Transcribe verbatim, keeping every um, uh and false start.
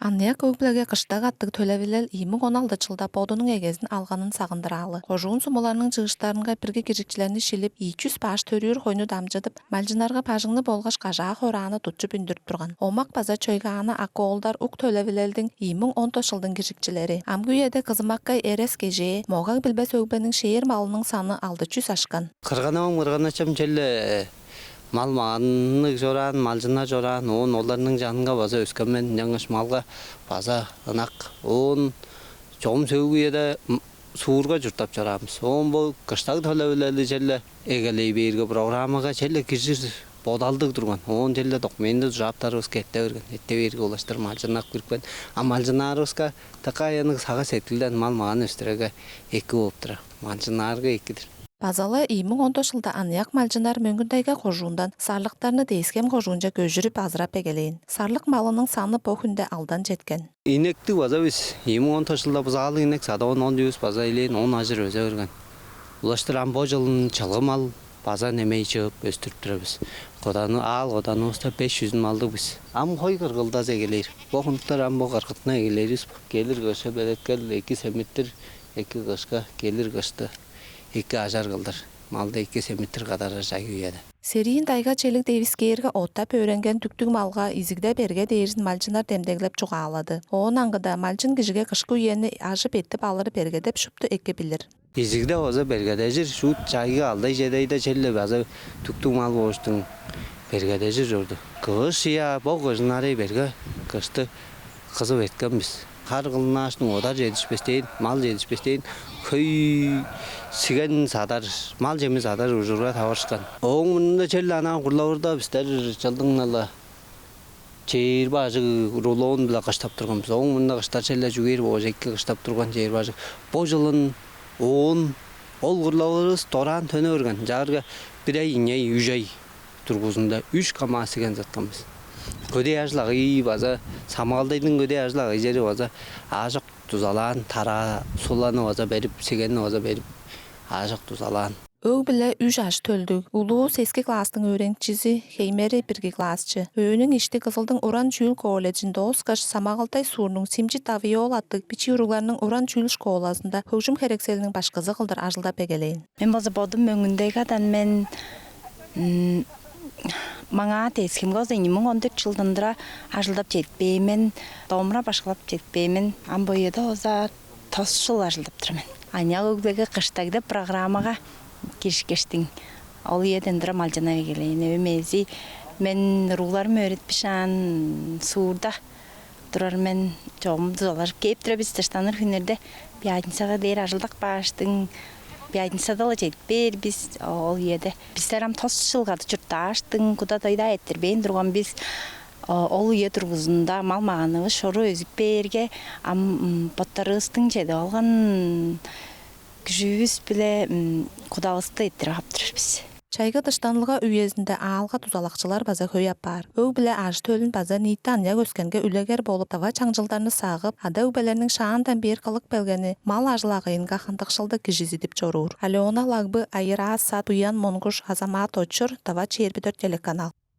Аныяк өг-бүлеге «Кыштаг» аттыг төлевилел ийи муң он алды чылда бодунуң эгезин алганын сагындыраалы. Кожуун сумуларның чыыштарынга бирги киржикчилерни шилип, ийи чүс баш төрүүр хойну дамчыдып, малчыннарга бажыңны болгаш кажаа-хорааны тутчуп үндүрүп турган. Омак база Чойгааны Ак-оолдар ук төлевилелдиң ийи муң он тос чылдың киржикчилери. Амгы үеде кызымаккай эрес-кежээ, могаг билбес өгбениң шээр малының саны алды чүс ашкан. Кырган-авам, кырган-ачам черле мал-маганныг чораан, малчыннар чораан, оон оларның чанынга база өскен мен, ынчангаш малга база ынак. Оон чогум сөөлгү үеде суурга чурттап чораан бис. Оон бо «Кыштаг» төлевилели черле эгелей бээрге, программага черле киржир бодалдыг турган. Оон черле документини дужааптарывыска, эрте берген. Эрте бээрге, улаштыр малчыннап кирипкен. А малчыннаарывыска дыка аянныг сагыш-сеткилден мал-маган өстүрерге эки болуп турар. Малчыннаарга эки-дир. База-ла ийи муң он тос чылда аныяк малчыннар Мөңгүн-Тайга кожуундан сарлыктарны Тес-Хем кожуунче көжүрүп, азырап эгелээн. Сарлык малының саны бо хүнде алдан четкен. Инекти база бис ийи муң он тос чылда бызаалыг инек садып алган, ол чүвевис база элээн он ажыр өзе берген. Улаштыр ам бо чылын чылгы мал база немей чыып, өстүрүп турар бис. Коданны, аал коданывыста беш чүзүн малдыг бис. Ам хой кыргылдазы эгелээр. Бо хонуктар ам бо кыргытны эгелээр бис. Келир кышка белеткел, эки семиттир, эки кышка, келир кышты эки ажар кылдыр. Малды эки семиттир кадарар чайгы үеде. Сериин тайга-челиг девискээрге оъттап өөренген дүктүг малга изигде берге дээрзин малчыннар демдеглеп чугаалады. Оон аңгыда малчын кижиге кышкы үени ажып-эттип алыры берге деп шупту эки билир. Изигде база бергедежир, шуут чайгы алды ай, чеди айда черле база дүктүг мал болуштуң бергедежир чорду. Кыш, ийе, бо кыжын арай берге кышты кызып эрткен бис. Хар кылынааштың одар чедишпестээн, мал чедишпестээн, хөй сиген садар, мал чеми садар ужурга таварышкан. Ооң мурнунда черле анаа курлавырда бистер чылдың-на-ла чээрби ажыг рулон-биле кыштап турган бис. Ооң мурнунда кыштар черле чүгээр болгаш эки кыштап турган, чээрби ажыг. Бо чылын оон ол курлавырывыс дораан төне берген. Чаарга бир ай, ийи ай, үш ай дургузунда үш КамАЗ сиген саткан бис. Көдээ ажыл-агый база, Самагалдайдың көдээ ажыл-агый чери база аажок дузалаан, тараа, суланы база берип, сигенни база берип, аажок дузалаан. Өг-бүле үш ажы-төлдүг. Улуу сески класстың өөреникчизи, хеймери бирги классчы. Өөнүң ишти Кызылдың уран чүүл колледжин дооскаш, Самагалдай суурнуң Симчит Давый-оол аттыг бичии уругларның уран чүүл школазында хөгжүм херекселиниң башкызы кылдыр ажылдап эгелээн. Мен болза бодум Мөңгүн-Тайгадан мен, м, маңаа Тес-Хемге болза ийи муң он дөрт чылдан тура ажылдап чедип кээр мен, домра башкылап чедип кээр мен. Ам бо үеде болза тос чыл ажылдап тур мен. Аныяк өг-бүлеге «Кыштаг» деп программага киришкештиң, ол үеден тура малчыннап эгелээн. Өөм ээзи, мен уругларым өөретпишаан суурда турар мен, чогум дузалажып кээп турар бис. Дыштаныр хүннерде пятницага дээр ажылдап кааштың, пятницада-ла чедип бээр бис ол үеде. Бистер ам тос чыл кады чурттааштың, куда-дойда эрттирбээн турган бис. О, ол үе дургузунда мал-маганывыс шору өзүп бээрге, ам, м, боттарывыстың чедип алган күжүвүс-биле, м, кудавысты эрттирип ап турар бис. Чайгы дыштанылга үезинде аалга дузалакчылар база хөй апаар. Өг-бүле ажы-төлүн база ниити аныяк өскенге үлегер болуп, тыва чаңчылдарны сагып, ада-өгбелерниң шаандан бээр кылып келгени мал ажыл-агыйынга хандыкшылды кижизидип чоруур. Алена Лагбы, Айыраа Сат, Буян Монгуш, Азамат Очур, «Тыва чээрби дөрт» телеканал.